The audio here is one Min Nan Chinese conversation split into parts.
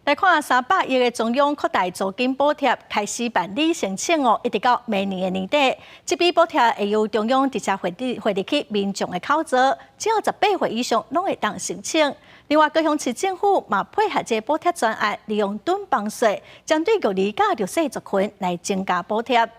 來看300億的中央擴大租金補貼開始辦理申請哦，一直到明年的年底，這筆補貼會由中央直接匯入匯入去民眾的口座，只要18歲以上攏會當申請。另外，高雄市政府嘛配合這個補貼專案，利用囤房稅，針對育兒佮弱勢族群來增加補貼。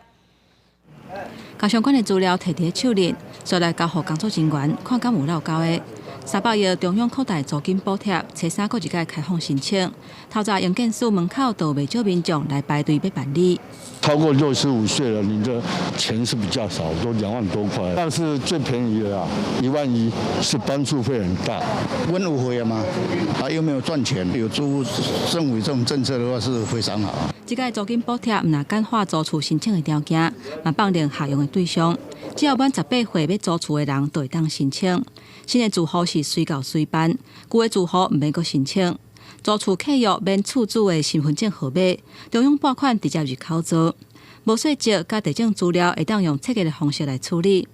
共相關的資料提佇手裡，煞來交予工作人員看敢有落勾的。300億中央擴大租金補貼，初三閣一擺開放申請。透早營建署門口就有袂少民眾來排隊欲辦理。超過65歲了，你的錢是比較少，都2萬多塊，但是最便宜的啊，1.1萬，是幫助會很大。阮有會嘛？啊，又沒有賺錢，有租政府這種政策的話是非常好。這個租金補貼毋但簡化租厝申請的條件，嘛放寬合用的對象，只要滿18歲欲租厝的人，就會當申請。新的住戶是隨到隨辦，舊的住戶毋免閣申請。租厝契約免厝主的身份證號碼，中央撥款直接入口座，無稅籍佮地政資料會當用冊結的方式來處理。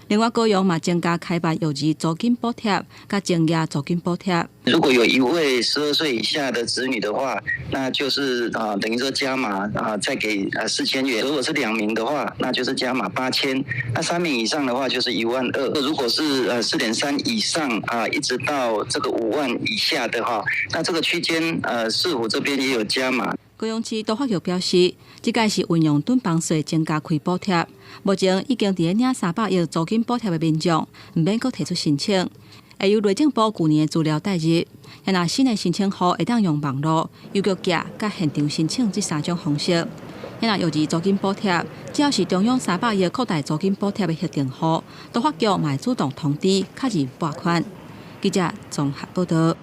另外，高雄嘛增加開辦幼兒租金補貼、佮增加租金補貼。如果有一位12歲以下的子女的話，那就是啊，等於說加碼啊，再給啊4000元。如果是兩名的話，那就是加碼8000。那三名以上的話，就是1.2萬。如果是4.3以上啊，一直到這個5萬以下的話，那這個區間市府這邊也有加碼。高雄市都發局表示，這擺是運用囤房稅增加開補貼。目前已經佇咧領三百億租金補貼的民眾，毋免閣提出申請，會由內政部舊年的資料帶入。若新的申請戶會當用網路、郵局寄佮現場申請這三種方式。若幼兒租金補貼，只要是中央三百億擴大租金補貼的核定戶，都發局嘛會主動通知確認撥款。記者綜合報道。